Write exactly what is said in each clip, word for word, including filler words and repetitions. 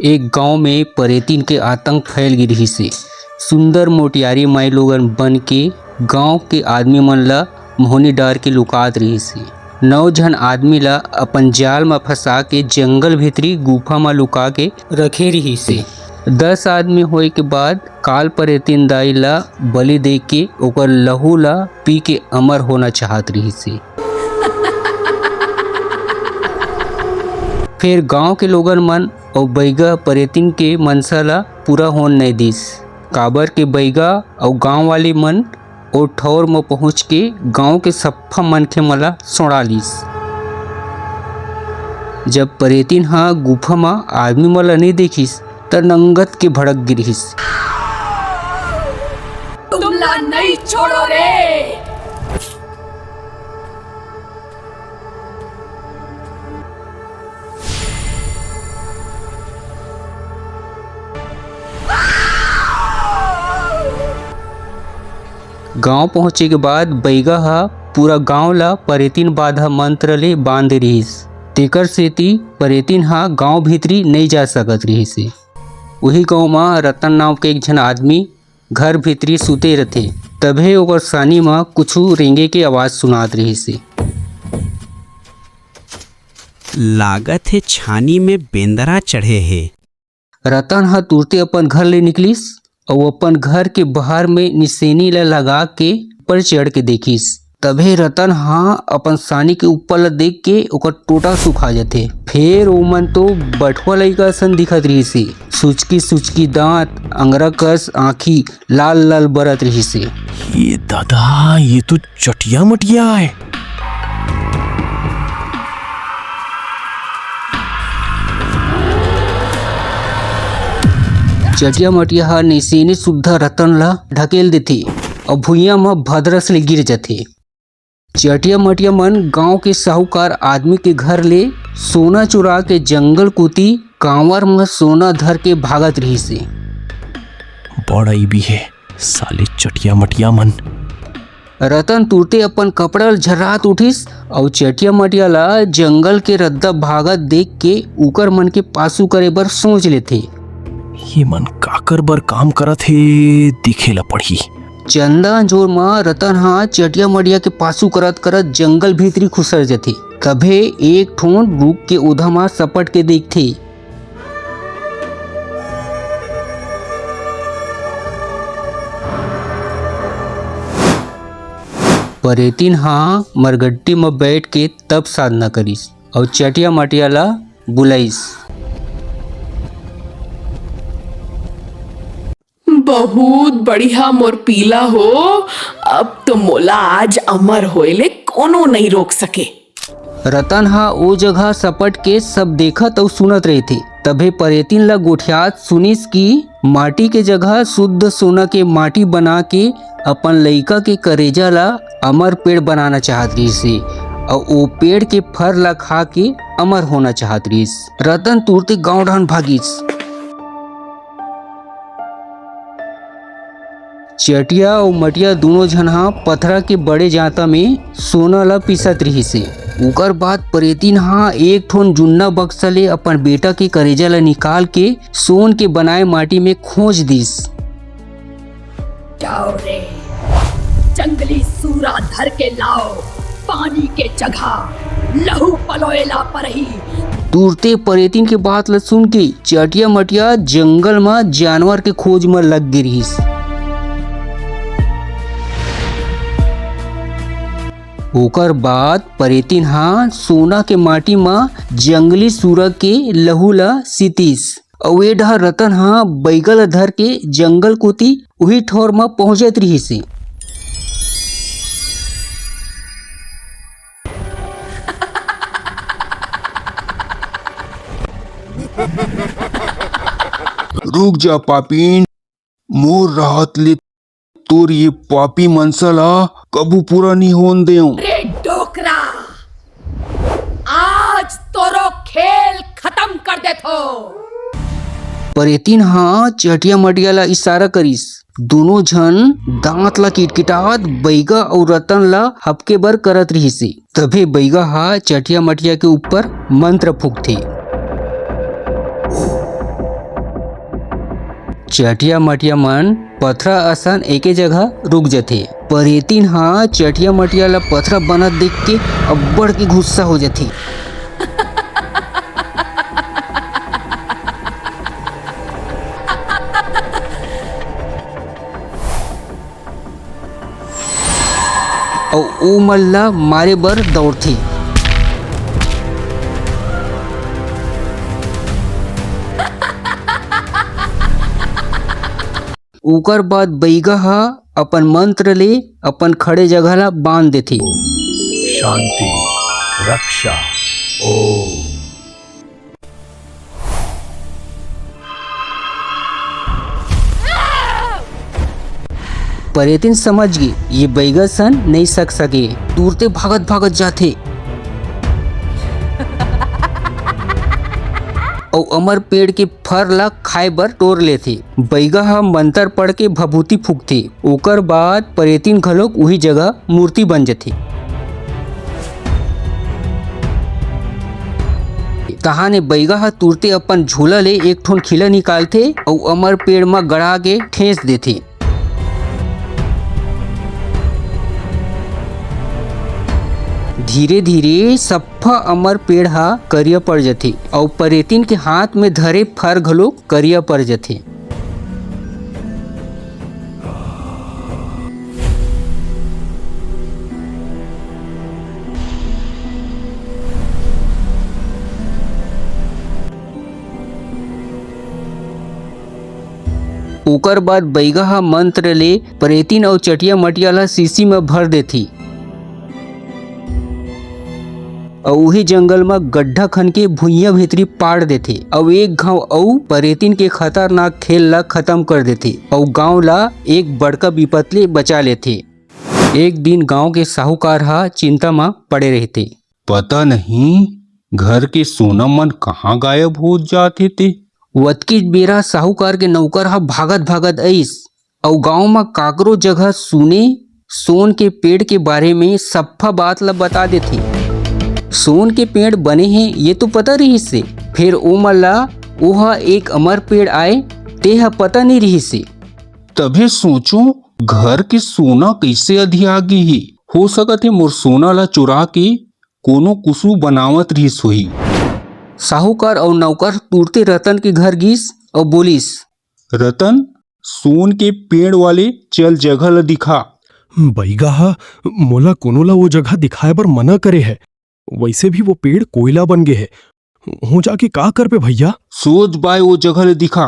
एक गांव में परेतिन के आतंक फैल गे रिहिस हे। सुंदर मोटियारी माईलोगन बन के गांव के आदमी मन ला मोहनी डार के लुकात रिहिस हे। नौ झन आदमी ला अपन जाल म फंसा के जंगल भीतरी गुफा म लुका के रखे रिहिस हे। दस आदमी होए के बाद काल परेतिन दाई ला बलि दे के ओकर लहू ला पी के अमर होना चाहत रिहिस हे। फेर गांव के लोगन मन अउ बइगा परेतिन के मनसा ला पूरा होन नइ दिस, काबर के बइगा अउ गांव वाले मन ओ ठौर म पहुंच के गांव के सफ्फा मनखे मन ला सोंड़ा लिस। जब परेतिन ह गुफा म आदमी मन ला नइ देखिस, त नंगत के भड़क गे रिहिस। तुमला नहीं छोड़ो रे। गांव पहुंचे के बाद बइगा ह पूरा गांव ला परेतिन बाधा मंत्र ले बांध रिहिस। तेकर सेती परेतिन ह गांव भीतरी नइ जा सकत रिहिस हे। उही गांव म रतन नाम के एक झन आदमी घर भीतरी सुते रथे, तभे ओकर सानी म कुछु रेंगे के आवाज सुनात रिहिस हे। लागत हे छानी में बेंदरा चढ़े हे। रतन ह तुरते अपन घर ले निकलिस अउ अपन घर के बाहर में निसेनी ला लगा के ऊपर चढ़ के देखिस। तभे रतन ह अपन सानी के ऊपर ला देख के ओकर टोटा सुखा जथे। फेर ओमन तो बठवा लइका असन दिखत रिहिस हे। सुचकी सुचकी दांत, अंगरा कस आंखी, लाल लाल बरत रिहिस हे। ये दादा, ये तो चटिया मटिया आय। चटिया मटिया ह निसेनी सुद्धा रतन ला ढकेल देथे अउ भुइयां म भदरस ले गिर जथे। चटिया मटिया मन गांव के साहूकार आदमी के घर ले सोना चुरा के जंगल कोती कांवर म सोना धर के भागत रिहिस हे। बड़ अइबी हे साले चटिया मटिया मन। रतन तुरते अपन कपड़ा ल झर्रात उठिस अउ चटिया मटिया ला जंगल के रद्दा भागत देख के उकर मन के पासू करे बर सोच लेथे। ये मन काकर बर काम करत हे, देखे ला पड़ही। चंदा अंजोर म रतन ह चटिया मटिया के पासू करत करत जंगल भीतरी खुसर जथे। तभे एक ठोन रूख के ओधा म सपट के देखथे। परेतिन ह मरगट्टी म बैठ के तप साधना करिस अउ चटिया मटिया ला बुलाइस। बहुत बढ़िया मोर पीला हो, अब तो मोला आज अमर होए ले कोनो नइ रोक सके। रतन ह ओ जगह सपट के सब देखत अउ सुनत रहिथे। तभे परेतिन ल गोठियात सुनिस कि माटी के जगह शुद्ध सोना के माटी बना के अपन लइका के करेजा ल अमर पेड़ बनाना चाहत रिहिस हे अउ ओ पेड़ के फर ल खा के अमर होना चाहत रिहिस। रतन तुरते गांव डहन भागिस। चटिया अउ मटिया दूनों झन ह पथरा के बड़े जांता में सोना ल पीसत रिहिस हे। उकर बाद परेतिन ह एक ठोन जुन्ना बक्सा ले अपन बेटा के करेजा ल निकाल के सोन के बनाए माटी में खोंच दिस। जाओ रे, जंगली सूरा धर के लाओ, पानी के जगह लहू पलोए ला परही। तुरते परेतिन के बात ल सुन के चटिया मटिया जंगल म जानवर के खोज म लग गे रिहिस। ओकर बाद परेतिन ह सोना के माटी म जंगली सूरा के लहू ल सीतिस। अउ ए डहर रतन ह बइगा ल धर के जंगल कोती उही ठौर म पहुंचत रिहिस हे। रुक जा पापिन, मोर रहत ले तोर ये पापी मनसा ला कभू पूरा नी होन देव। रे डोकरा, आज तोरो खेल खतम कर देथो। परेतिन ह चटिया मटिया ला इशारा करिस। दूनों झन दांत ला किटकिटात बइगा अउ रतन ला हपके बर करत रिहिस हे। तभे बइगा ह चटिया मटिया के ऊपर मंत्र फूंकथे। चटिया मटिया मन पथरा असन एके जगह रुक जथे। परेतिन ह चटिया मटिया ला पथरा बनत देख के अब्बड़ के गुस्सा हो जथे। अउ ओ मन ला मारे बर दौड़थे। ओकर बाद बइगा ह अपन मंत्र ले अपन खड़े जगह ला बांध देथे। शांति, रक्षा, ओम। परेतिन समझ गे, ये बइगा सन नइ सक सके। तुरते भागत भागत जाथे अउ अमर पेड़ के फर ला खाए बर टोर लेथे। बइगा ह मंतर पढ़ के भभूति फूकथे। ओकर बाद परेतिन घलोक उही जगह मूर्ति बन जथे। तहाने बइगा ह तुरते अपन झोला ले एक ठोन खीला निकालथे अउ अमर पेड़ म गड़ा के ठेंस देथे। धीरे धीरे सफ्फा अमर पेड़ ह करिया पड़ जथे अउ परेतिन के हाथ में धरे फर घलो करिया पड़ जथे। ओकर बाद बइगा ह मंत्र ले परेतिन अउ चटिया मटिया ला शीशी म भर देथे। अउ उही जंगल म गड्ढा खन के भुइयां भीतरी पाड़ देथे अउ एक घांव अउ परेतिन के खतरनाक खेल ला खतम कर देथे अउ गांव ला एक बड़का बिपत ले बचा लेथे। एक दिन गांव के साहूकार ह चिंता म पड़े रहिथे। पता नहीं घर के सोना मन कहाँ गायब हो जात हे ते। वतकीच बेरा साहूकार के नौकर ह भागत भागत अइस अउ गांव म काकरो जगह सुने सोन के पेड़ के बारे में सफ्फा बात ल बता देथे। सोन के पेड़ बने हे ये तो पता रिहिस हे, फेर ओमन ला ओह एक अमर पेड़ आय तेह पता नइ रिहिस हे। तभे सोचो घर के सोना कइसे अधिया गे हे। हो सकत हे मोर सोना ला चुरा के कोनो कुसु बनावत रिहिस होही। साहूकार अउ नौकर तुरते रतन के घर गिस अउ बोलिस, रतन, सोन के पेड़ वाले चल जगह ल दिखा। बइगा ह मोला कोनो ला वो जगह दिखाए बर मना करे है। वइसे भी वो पेड़ कोयला बन गे है। हो जाके का करबे भइया? सोझ बाय वो जगह ल दिखा,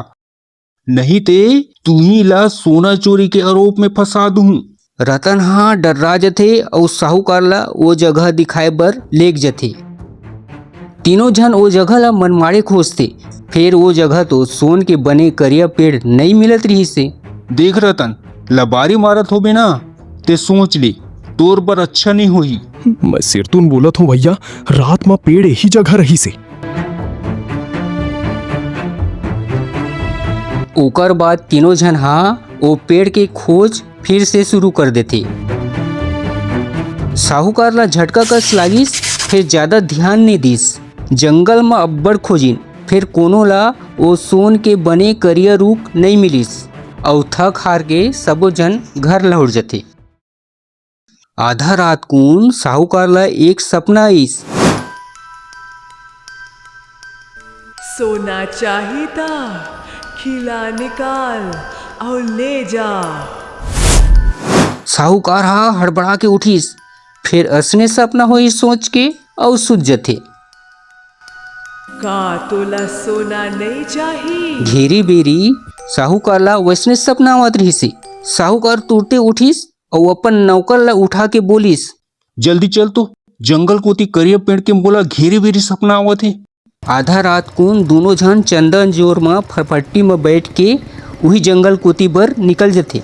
नहीं ते तुही ला सोना चोरी के आरोप में फंसा दूहूं। रतन ह डर्रा जथे अउ साहूकार ला वो जगह दिखाए बर लेग जथे। तीनों झन ओ जगह ला मनमाड़े खोजथे। फेर ओ जगह तो सोन के बने करिया पेड़ नइ मिलत रिहिस हे। देख रतन, लबारी मारत होबे ना, ते सोच ले, तोर बर अच्छा नइ होही। मैं सिरतुन बोलत हूँ भइया, रात म पेड़ यही जगह रहिस हे। ओकर बाद तीनों झन हा ओ पेड़ के खोज फिर से शुरू कर देथे। साहूकार ला झटका कस लागिस, फेर ज्यादा ध्यान नइ दिस। जंगल म अब्बड़ खोजिन, फेर कोनो ला ओ सोन के बने करिया रूख नइ मिलिस, अउ थक हार के सबो झन घर लहुट जथे। आधा रात कुन साहूकार ला एक सपना आइस। सोना चाही त खिला निकाल अउ ले जा। साहूकार हा हड़बड़ा के उठिस, फेर असने सपना होइस सोच के अउ सुत जथे। का तोला सोना नइ चाही? घेरी बेरी साहूकार ला वइसने सपना आवत रिहिसे। साहूकार तुरते उठिस अउ अपन नौकर ला उठा के बोलिस, जल्दी चल तो, जंगल कोती करिया पेड़ के मोला घेरी बेरी सपना आवत हे। आधा रात कुन दूनों झन चंदन जोर म फरफट्टी म बैठ के उही जंगल कोती बर निकल जथे।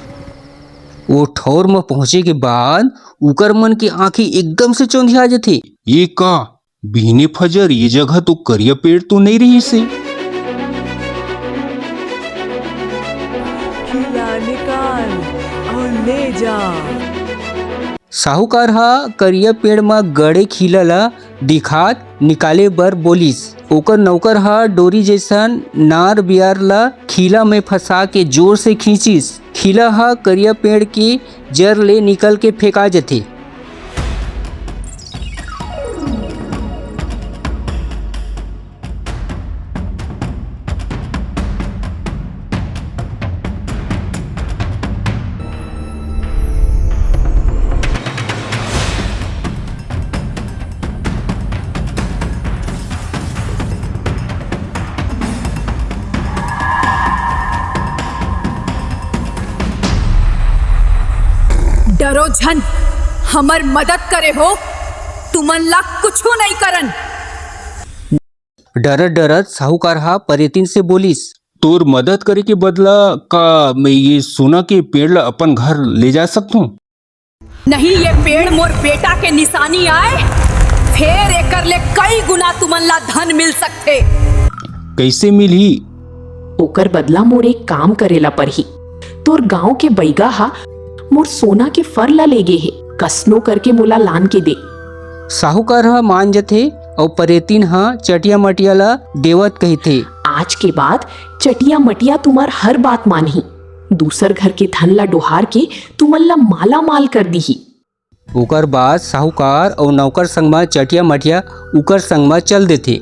ओ ठौर म पहुंचे के बाद उकर मन के आंखी एकदम से चौंधिया जथे। ये का, बिहने फजर ये जगह तो करिया पेड़ तो नइ रिहिसे। खिला निकाल अउ ले जा। साहूकार ह करिया पेड़ म गड़े खीला ल दिखात निकाले बर बोलिस। ओकर नौकर ह डोरी जइसन नार बियार ल खीला में फंसा के जोर से खींचिस। खीला ह करिया पेड़ के जर ले निकल के फेंका जथे। डरो झन, हमर मदद करे हो, तुमन ला कुछू नइ करन। डरत डरत साहूकार ह परेतिन से बोलिस, "तोर मदद करे के बदला का मैं ये सोना के पेड़ ला अपन घर ले जा सकथों?" नहीं, ये पेड़ मोर बेटा के निशानी आय, फेर एकर ले कई गुना तुमन ला धन मिल सकथे। कइसे मिलही? ओकर बदला मोर एक काम करे ला परही। तोर गांव के बइगा ह मोर सोना के फर ला ले गे हे, कसनो करके मोला लान के दे। साहूकार ह मान जथे अउ परेतिन ह चटिया मटिया ला देवत कहिथे, आज के बाद चटिया मटिया तुम्हार हर बात मानही। दूसर घर के धन ला डोहार के तुमन ला माला माल कर दीही। ओकर बाद साहूकार अउ नौकर संग म चटिया मटिया उकर संग म चल देथे।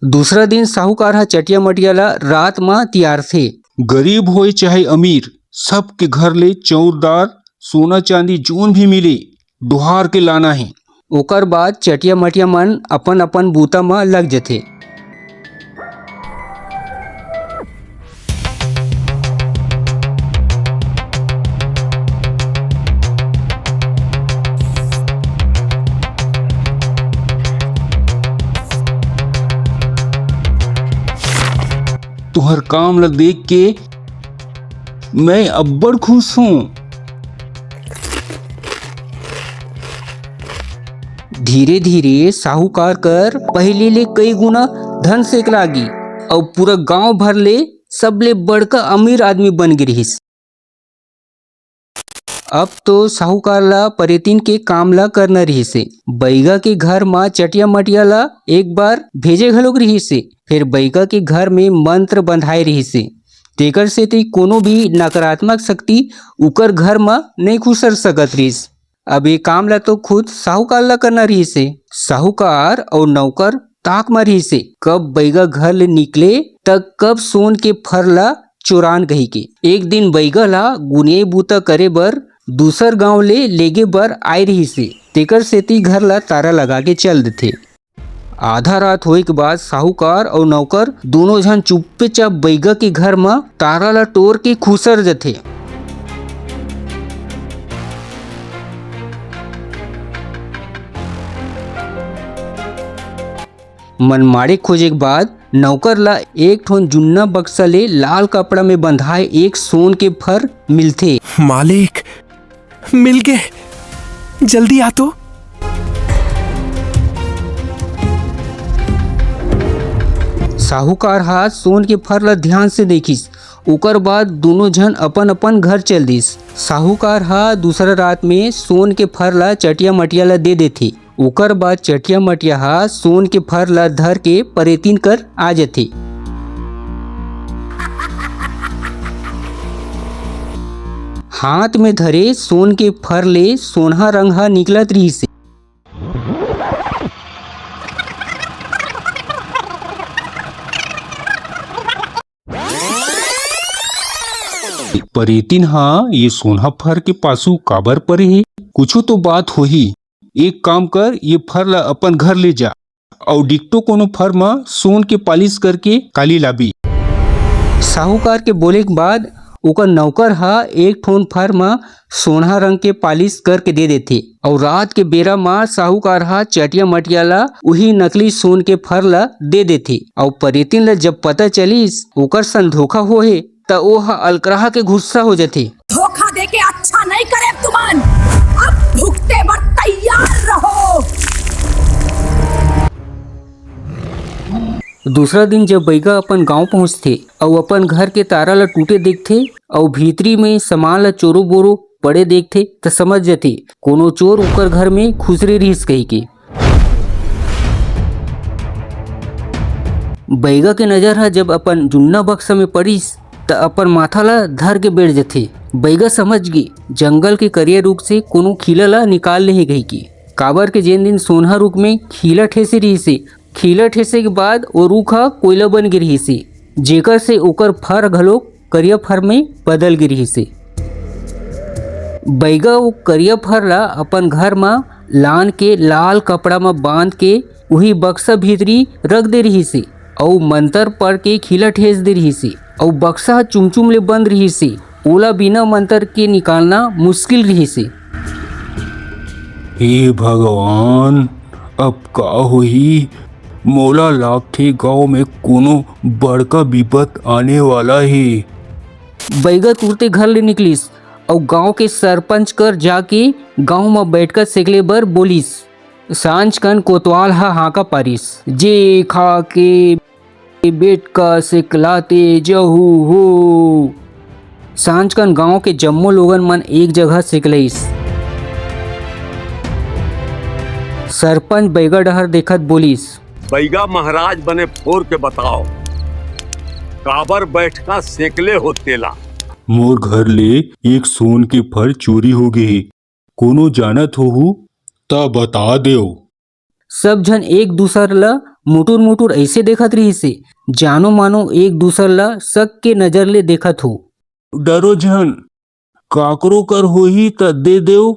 दूसरा दिन साहूकार ह चटिया मटिया ला रात म तियारथे। गरीब होय चाहे अमीर, सबके घर ले चौरदार, सोना चांदी जोन भी मिले, डोहार के लाना हे। ओकर बाद चटिया मटिया मन अपन अपन बूता म लग जथे। तुहर काम ल देख के मैं अब्बड़ खुश हूँ। धीरे धीरे साहूकार कर पहिली ले कई गुना धन सेक लागी अउ पूरा गांव भर ले सबले बड़का अमीर आदमी बन गे रिहिस। अब तो साहूकार ला परेतिन के काम ला करना रिहिसे। बइगा के घर मा चटिया मटिया ला एक बार भेजे घलोक रिहिसे। फेर बइगा के घर में मंत्र बंधाए रिहिसे, तेकर सेती कोनो भी नकारात्मक शक्ति उकर घर मा नइ खुसर सकत रिहिस। अब ये काम ला तो खुद साहूकार ला करना रिहिसे। साहूकार अउ नौकर ताक म रिहिसे, कब बइगा घर ले निकले, त कब सोन के फर ला चोरान कहिके। एक दिन बइगा ला गुनियाई बूता करे बर दूसर गांव ले लेगे बर आए रिहिसे, तेकर सेती घर ला तारा लगा के चल देथे। आधा रात होए के बाद साहूकार अउ नौकर दूनों झन चुप्पे चाप बइगा के घर म तारा ला टोर के खुसर जथे। मनमाड़े खोजे के बाद नौकर ला एक ठोन जुन्ना बक्सा ले लाल कपड़ा में बंधाए एक सोन के फर मिलथे। मालिक, मिल गे, जल्दी आ तो। साहूकार हा सोन के फर ला ध्यान से देखिस। ओकर बाद दूनों झन अपन-अपन घर चल दिस। साहूकार हा दूसरा रात में सोन के फर ला चटिया मटिया ला दे देथे। ओकर बाद चटिया मटिया हा सोन के फर ला धर के परेतिन कर आ जथे। हाथ में धरे सोन के फर ले सोनहा रंग हा निकलत रिहिसे। परेतिन हा ये सोनहा फर के पासू काबर परे हे? कुछू तो बात होही। एक काम कर, ये फर ला अपन घर ले जा, अउ डिक्टो कोनो फर म सोन के पालिश करके काली लाबी। साहूकार के बोले के बाद ओकर नौकर हा एक ठोन फर म सोनहा रंग के पालिश करके दे देथे, अउ रात के बेरा म साहूकार हा चटिया मटिया ला उही नकली सोन के फर ला दे देथे, अउ परेतिन ला जब पता चलिस ओकर संग धोखा होहे, त ओ ह अलकरहा के गुस्सा हो जथे। धोखा देके अच्छा नहीं करे तुमन, अब भुगते बर तैयार रहो। दूसरा दिन जब बइगा अपन गांव पहुंचथे अउ अपन घर के तारा ल टूटे देखथे अउ भीतरी में सामान ल चोरो बोरो पड़े देखथे, त समझ जथे कोनो चोर ओकर घर में खुसरे रिहिस कहिके। बैगा के नजर ह जब अपन जुन्ना बक्सा में पड़िस, त अपन माथा ला धर के बैठ जथे। बैगा समझ गे, जंगल के करिया रुख से कोनो खीला ला निकाल ले हे कहिके। काबर के जेन दिन सोनहा रुख में खीला ठेसे रिहिसे, खीला ठेसे के बाद ओ रुख ह कोयला बन गे रिहिसे, जेकर से ओकर फर घलो करिया फर में बदल गे रिहिसे। बैगा ओ करिया फर ला अपन घर म लान के लाल कपड़ा म बांध के उही बक्सा भीतरी रख दे रिहिसे, अउ मंतर पढ़ के खीला ठेस दे रिहिसे, अउ बक्सा ह चुमचुम ले बंद रिहिसे। ओला बिना मंतर के निकालना मुश्किल रिहिसे। हे भगवान, अब का होही? मोला लागथे गांव में कोनो बड़का बिपत आने वाला हे। बैगा तुरते घर ले निकलिस अउ गांव के सरपंच कर जाके गांव म बैठका सेकले बर बोलिस। सांझ कन कोतवाल ह हांका पारिस, "जे खा के बेटका सेकलाते जहू हो।" सांझ कन गांव के जम्मो लोगन मन एक जगह सेकलइस। सरपंच बैगा डहर देखत बोलिस, "बैगा महाराज बने फोर के बताओ, काबर बैठका सेकले हो तेला?" "मोर घर ले एक सोन के फर चोरी हो गे हे, कोनो जानत होहू त बता देव।" सब झन एक दूसर ल मुटुर मुटुर अइसे देखत रिहिसे, जानो मानो एक दूसर ल शक के नजर ले देखत हो। "डरो झन, काकरो कर होही त दे देव,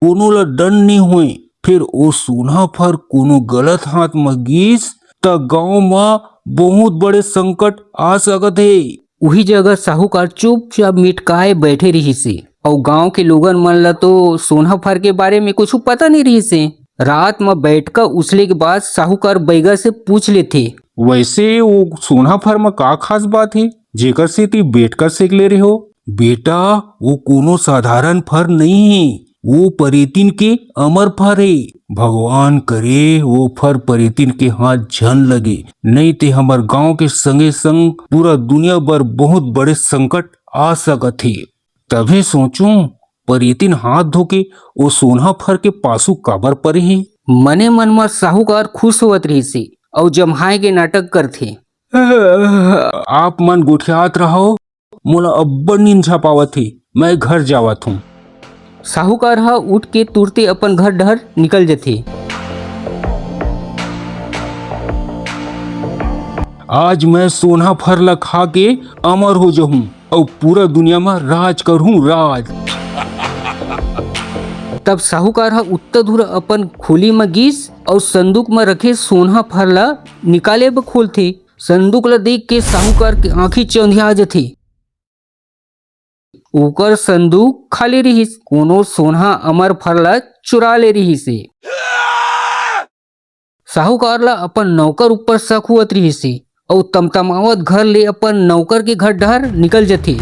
कोनो ल डर नी होय।" फिर ओ सोना फर कोनो गलत हाथ म गिस, त गांव म बहुत बड़े संकट आ सकत हे। उही जगह साहूकार चुपचाप मिटकाए बैठे रिहिसे, अउ गांव के लोगन मन ल तो सोना फर के बारे में कुछु पता नइ रिहिसे। रात म बैठका उसले के बाद साहूकार बैगा से पूछ लेथे, "वैसे वो सोना फर म का खास बात हे, जेकर सेती बैठका सेक ले रहे हो?" "बेटा, वो कोनो साधारण फर नइ हे, वो परेतिन के अमर फर हे। भगवान करे वो फर परेतिन के हाथ झन लगे, नइ ते हमर गांव के संगे संग पूरा दुनिया बर बहुत बड़े संकट आ सकत हे। तभे सोचूं, परेतिन हाथ धोके ओ सोनहा फर के पासू काबर परे हे?" मने मन म साहूकार खुश होवत रहिसे अउ जम्हाए के नाटक करथे। "आप मन गोठियात रहव, मोला अब्बड़ नींद झपावत हे, मैं घर जावत हूँ।" साहूकार ह उठ के तुरते अपन घर डहर निकल जथे। "आज मैं सोनहा फर ल खा के अमर हो जहूँ अउ पूरा दुनिया म राज करहूँ, राज।" तब साहूकार ह उत्ता धुरा अपन खोली म गिस अउ संदूक म रखे सोनहा फर ल निकाले बर खोलथे। संदूक ल देख के साहूकार के आंखी चौंधिया जथे। ओकर संदूक खाली रिहिस, कोनो सोनहा अमर फर ल चुरा ले रिहिसे। साहूकार ल अपन नौकर ऊपर शक होवत रिहिसे अउ तमतमावत घर ले अपन नौकर के घर डहर निकल जथे।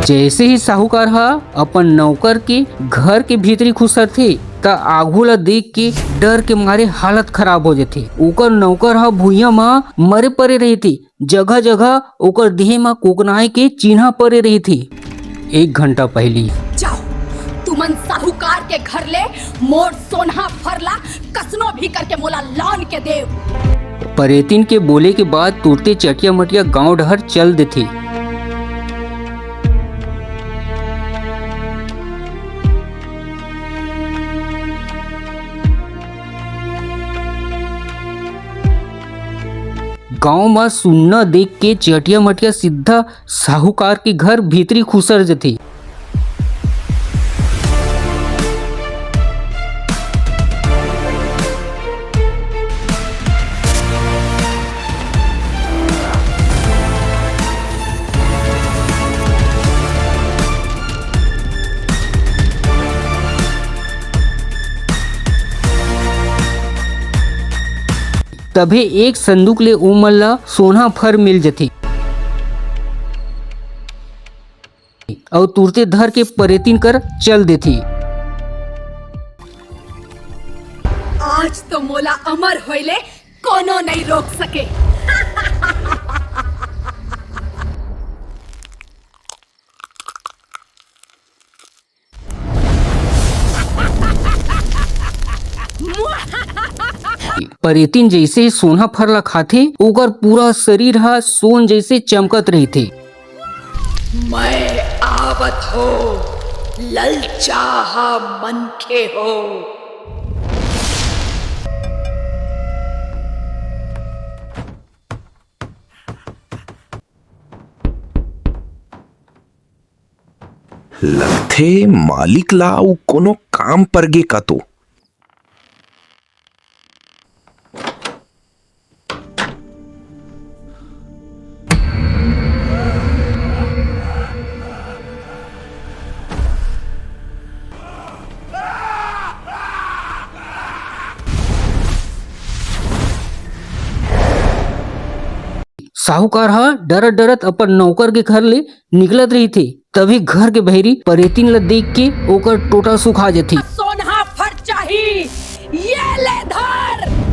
जैसे ही साहूकार ह अपन नौकर के घर के भीतरी खुसरथे, त आगू ल देख के डर के मारे हालत खराब हो जथे। ओकर नौकर ह भुइयां म मरे परे रहिथे, जगह-जगह ओकर देह म कोकनाए के चिन्हा परे रहिथे। एक घंटा पहिली। "जाओ, तुमन साहूकार के घर ले मोर सोनहा फर ला कसनो भी करके मोला लान के देव।" परेतिन के बोले के बाद तुरते चटिया मटिया गांव डहर चल देथे। गांव म सुन्ना देख के चटिया मटिया सीधा साहूकार के घर भीतरी खुसर जथे। तभे एक संदूक ले ओमन ला सोना फर मिल जथे अउ तुरते धर के परेतिन कर चल देथे। आज तो मोला अमर होए ले कोनो नइ रोक सके। परेतिन जइसे ही सोना फर ला खाथे, ओकर पूरा शरीर ह सोन जइसे चमकत रहिथे। मैं आवत हो, ललचाहा मनखे हो। लगथे मालिक ला अउ कोनो काम परगे का तो। साहूकार ह डरत-डरत अपन नौकर के घर ले निकलत रहिथे, तभी घर के बहिरी परेतिन ल देख के ओकर टोटा सुखा जथे। सोनहा फर चाही, ये ले धर।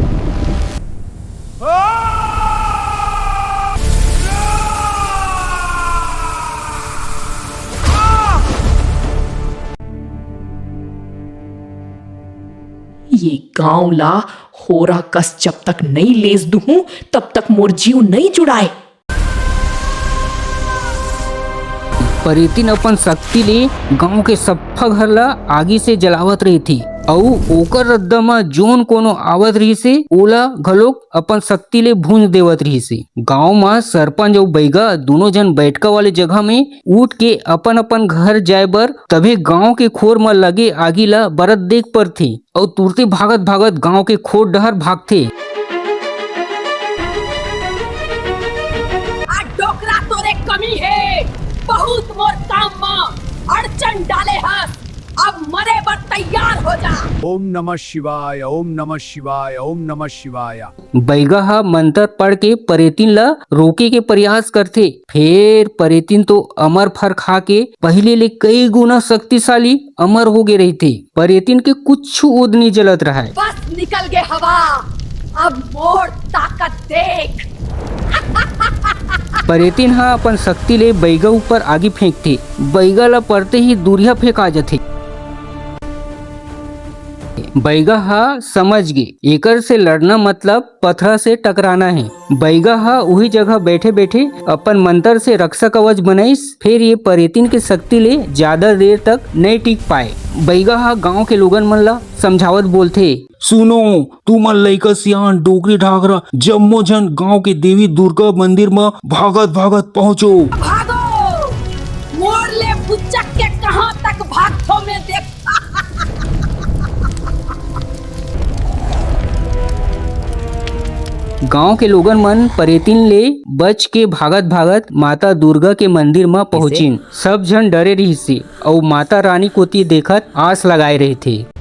ये गांव ला होरा कस जब तक नइ लेस दुहूं, तब तक मोर जीव नइ जुड़ाय। परेतिन अपन शक्ति ले गांव के सफ्फा घर ला आगी से जलावत रहिथे, अउ ओकर रद्दा म जोन कोनो आवत रहिसे, ओला घलोक अपन शक्ति ले भूंज देवत रहिसे। गांव म सरपंच अउ बइगा दूनों झन बइठका वाले जगह में उठ के अपन-अपन घर जाय बर, तभे गांव के खोर म लगे आगी ला बरत देख परथे। अउ तुरते भागत-भागत गांव के खोर डहर भागथे। आ डोकरा तोरे कमी हे, बहुत मोर काम म अड़चन डाले हस, अब मरे बर तैयार हो जा। ओम नमः शिवाय, ओम नमः शिवाय, ओम नमः शिवाय। बइगा ह मंतर पढ़ के परेतिन ल रोके के प्रयास करथे, फेर परेतिन तो अमर फर खा के पहिले ले कई गुना शक्तिशाली अमर हो गे रहिथे। परेतिन के कुछु ओद नइ जलत रहय। बस निकल गे हवा, अब मोर ताकत देख। परेतिन ह अपन शक्ति ले बइगा ऊपर आगी फेंकथे। बइगा ल परते ही दूरिहा फेंका जथे। बइगा ह समझ गे, एकर से लड़ना मतलब पथरा से टकराना हे। बइगा ह उही जगह बैठे-बैठे अपन मंतर से रक्षा कवच बनाइस, फेर ये परेतिन के शक्ति ले ज्यादा देर तक नइ टिक पाए। बइगा ह गांव के लोगन मन ला समझावत बोलथे, "सुनो, तुमन लइका सियान, डोकरी ढाकरा, जम्मो झन गांव के देवी दुर्गा मंदिर म भागत-भागत पहुंचो।" भागो, मोर ले बुच्चक के कहां तक भागथो मैं देख। गांव के लोगन मन परेतिन ले बच के भागत-भागत माता दुर्गा के मंदिर म पहुंचिन। सब झन डरे रिहिसे अउ माता रानी कोति देखत आस लगाए रहिथे।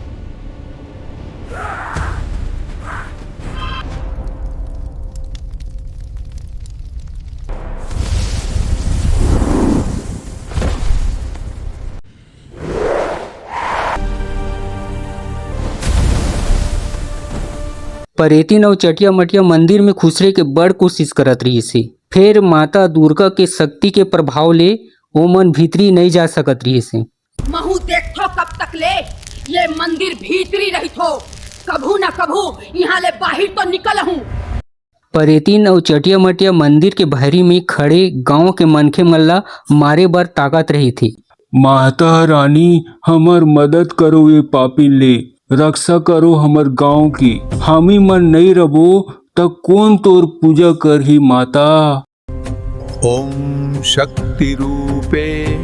परेतिन अउ चटिया-मटिया मंदिर में खुसरे के बड़ कोशिश करत रिहिसे। फेर माता दुर्गा के शक्ति के प्रभाव ले ओमन भीतरी नइ जा सकत रिहिसे। महू देखथो कब तक ले ये मंदिर भीतरी रहिथो, कभू न कभू इहां ले बाहिर तो निकलहूं। परेतिन अउ चटिया-मटिया मंदिर के बहरी में खड़े गांव के मनखे मन ला मारे बर ताकत रहिथे। माता रानी, हमर मदद करो, ये पापिन ले रक्षा करो हमर गांव के। हामी मन नइ रबो, त कोन तोर पूजा करही, माता? ओम शक्ति रूपे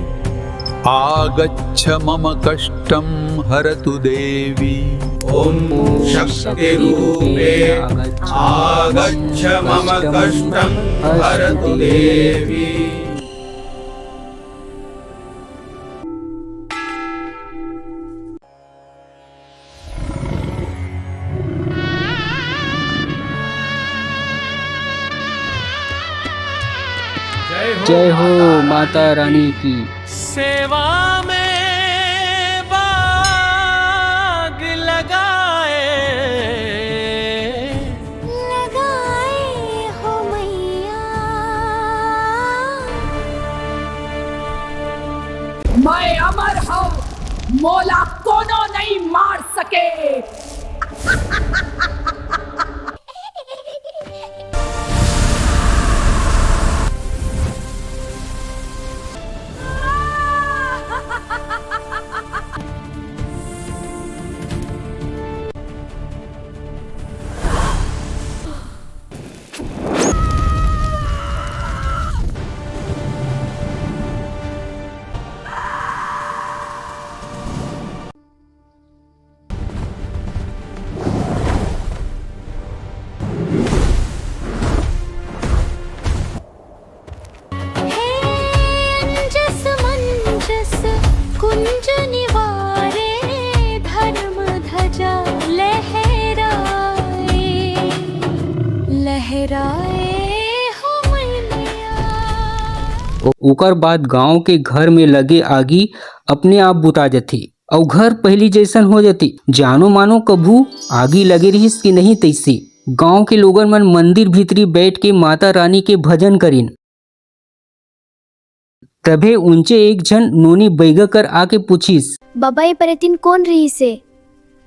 आगच्छ मम कष्टं हरतु देवी। ओम शक्ति रूपे आगच्छ मम कष्टं हरतु देवी। जय हो माता रानी की। सेवा में बाग लगाए, लगाए हो मैया। मैं अमर हूँ, मोला कोनो नहीं मार सके। ओकर बाद गांव के घर में लगे आगी अपने आप बुता जथे, अउ घर पहिली जइसन हो जथे। जानो मानो कभू आगी लगे रिहिस कि नहीं, तइसे गांव के लोगन मन मंदिर भीतरी बैठ के माता रानी के भजन करिन। तभे उंचे एक झन नोनी बइगा कर आके पूछिस, "बबा, ये परेतिन कोन रिहिस हे?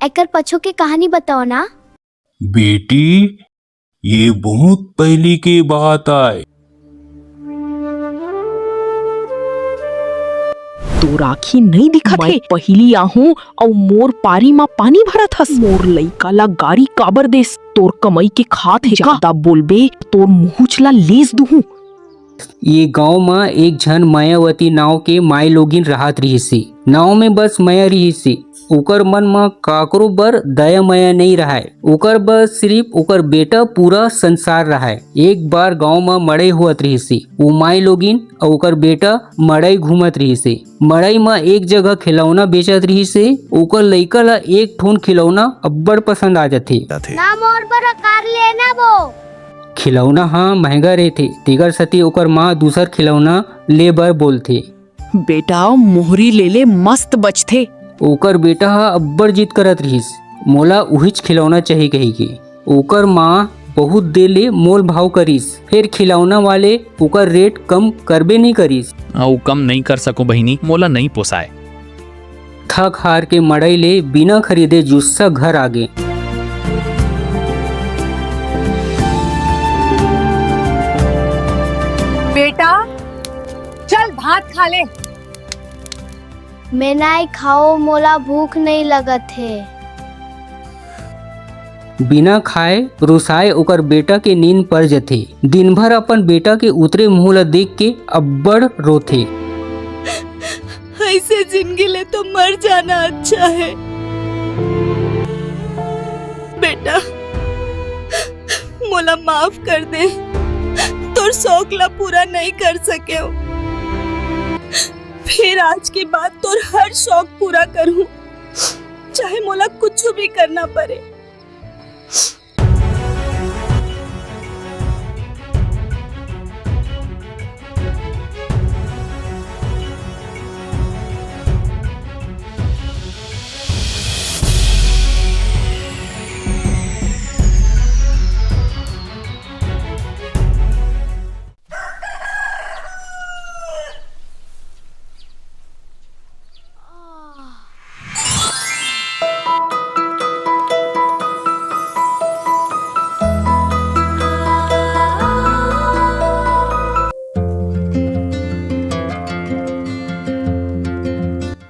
एकर पछो के कहानी बताओ ना।" "बेटी, ये बहुत पहिली के बात आय।" "तोर आँखी नइ दिखत हे? मैं पहिली आहूं अउ मोर पारी म पानी भरत हस। मोर लइका ला गारी काबर देस? तोर कमई के खात हे का? जादा बोलबे, तोर मुहुच ला लेस दुहूं।" ये गांव म एक झन मायावती नाव के माईलोगिन राहत रिहिस हे। नाव में बस मया रिहिस हे। ओकर मन म काकरो बर दया मया नइ राहय। ओकर बर सिरिफ ओकर बेटा पूरा संसार राहय। एक बार गांव म मड़ई होवत रिहिस हे। वो माईलोगिन अउ ओकर बेटा मड़ई घूमत रिहिस हे। मड़ई म एक जगह खिलौना बेचत रिहिस हे। ओकर लइका ल एक ठोन खिलौना अब्बड़ पसंद आ जथे। ना मोर बर कार लेना वो। खिलौना ह महंगा रहिथे, तेकर सेती ओकर माँ दूसर खिलौना ले बर बोलथे। "बेटा, मोहरी ले ले, मस्त बजथे।" ओकर बेटा ह अब्बड़ जिद करत रिहिस, "मोला उहीच खिलौना चाही," कहिके। ओकर माँ बहुत देर ले मोल भाव करिस, फेर खिलौना वाले ओकर रेट कम करबे नइ करिस। "अउ कम नइ कर सको बहिनी, मोला नइ पोसाय।" थक हार के मड़ई ले बिना खरीदे जुस्सा घर आगे। "बेटा, चल भात खा ले।" "मैं नाई खाओ, मोला भूख नइ लगत हे।" बिना खाए रुसाए ओकर बेटा के नींद पर जथे। दिन भर अपन बेटा के उतरे मुंह ला देख के अब्बड़ रोथे। "ऐसे जिंदगी ले तो मर जाना अच्छा है। बेटा, मोला माफ कर दे, तोर शौक ला पूरा नहीं कर सके हो। फिर आज के बाद तोर हर शौक पूरा करूं, चाहे मोला कुछ भी करना पड़े।"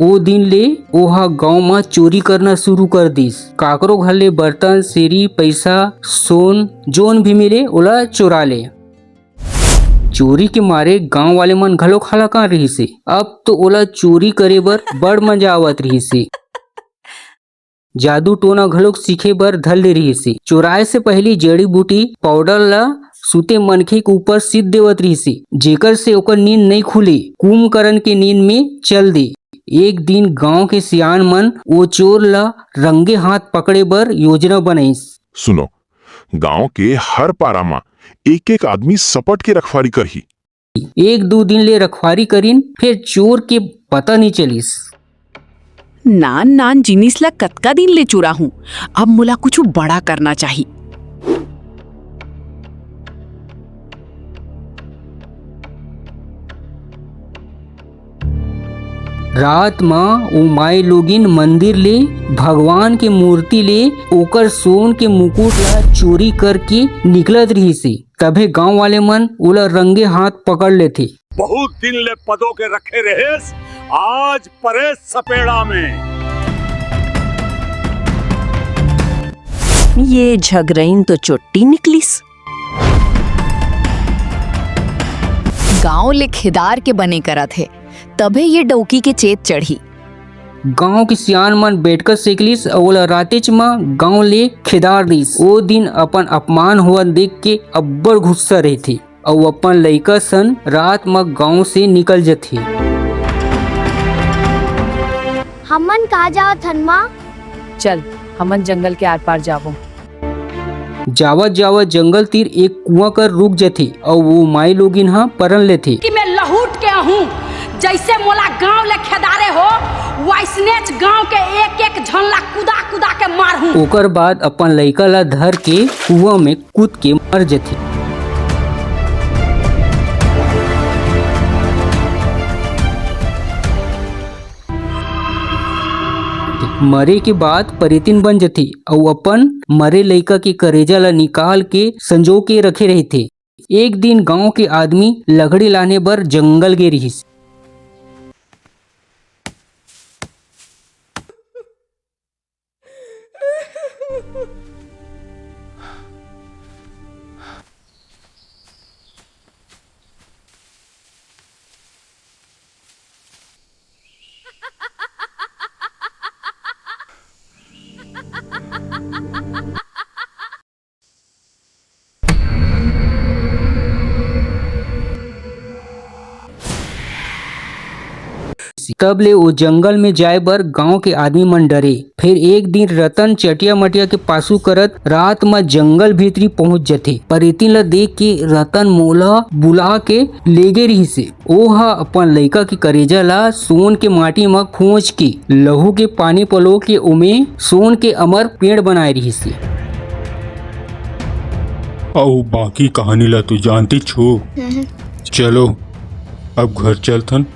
ओ दिन ले ओहा गांव म चोरी करना शुरू कर दिस। काकरो घर ले बर्तन, सेरी, पैसा, सोन, जोन भी मिले, ओला चुरा ले। चोरी के मारे गांव वाले मन घलोक हलाकान रिहिस हे। अब तो ओला चोरी करे बर बड़ मजा आवत रिहिस हे। जादू टोना घलोक सीखे बर धर ले रिहिस हे। चोराए से पहिली जड़ी बूटी पाउडर ला सूते मनखे के ऊपर सीत देवत रिहिस हे, जेकर से ओकर नींद नइ खुले, कुंभकर्ण के नींद में चल दे। एक दिन गांव के सियान मन ओ चोर ला रंगे हाथ पकड़े बर योजना बनाइस। सुनो, गांव के हर पारा म एक-एक आदमी सपट के रखवारी करही। एक दू दिन ले रखवारी करिन, फेर चोर के पता नइ चलिस। नान नान जिनिस ला कतका दिन ले चुराहूं, अब मोला कुछु बड़ा करना चाही। रात म ओ माई लोगिन मंदिर ले भगवान के मूर्ति ले ओकर सोन के मुकुट ला चोरी करके निकलत रिहिस हे। तभे गांव वाले मन ओला रंगे हाथ पकड़ लेथे। बहुत दिन ले पदो के रखे रहेस, आज परे सपेड़ा में। ये झगरइन तो चोट्टी निकलिस। गांव ले खेदार के बने करत हे, तभे ये डौकी के चेत चढ़ी। गांव के सियान मन बैठकर सेकलिस अउ ओला रातेच म गांव ले खेदार दिस। ओ दिन अपन अपमान होवत देख के अब्बड़ गुस्सा रहिथे अउ अपन लइका सन रात म गांव से निकल जथे। हमन कहाँ जावत हन माँ? चल, हमन जंगल के आर पार जाबो। जावत जावत जंगल तीर एक कुआं कर रुक जथे अउ वो माई लोगिन ह परन लेथे। कि मैं लहूट के हूँ। जइसे मोला गांव ले खेदारे हो, वइसनेच गांव के एक एक झन ला कुदा कुदा के मारहूँ। ओकर बाद अपन लइका ला धर के कुआं में कूद के मर जथे। मरे के बाद परेतिन बन जथे अउ अपन मरे लइका के करेजा ला निकाल के संजो के रखे रहिथे। एक दिन गांव के आदमी लकड़ी लाने बर जंगल गे रिहिस। तब ले ओ जंगल में जाए बर गांव के आदमी मन डरे। फेर एक दिन रतन चटिया मटिया के पासू करत रात म जंगल भीतरी पहुंच जथे। परेतिन ल देख के रतन मोला बुला के लेगे रिहिसे। ओ ह अपन लइका के करेजा ला सोन के माटी म खोंच के, लहू के पानी पलो के ओमे सोन के अमर पेड़ बनाए रिहिसे। अउ बाकी कहानी ला तो जानतेच हो। चलो, अब घर चलथन,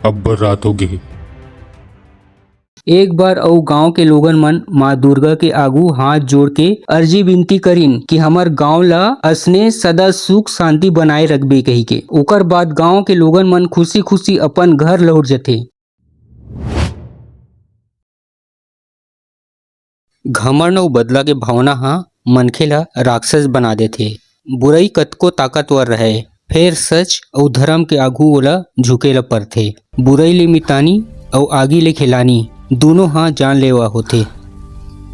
अब्बड़ रात हो गे हे। एक बार अउ गांव के लोगन मन माँ दुर्गा के आगू हाथ जोड़ के अर्जी विनती करिन कि हमर गांव ला असने सदा सुख शांति बनाए रखबे कहिके। ओकर बाद गांव के लोगन मन खुशी खुशी अपन घर लौट जथे। घमंड अउ बदला के भावना ह मनखे ला राक्षस बना देथे। बुरई कतको ताकतवर रहय, फेर सच अउ धरम के आघू ओला झुके ला परथे। बुरई ले मितानी अउ आगी ले खेलानी दूनों ह जानलेवा होथे।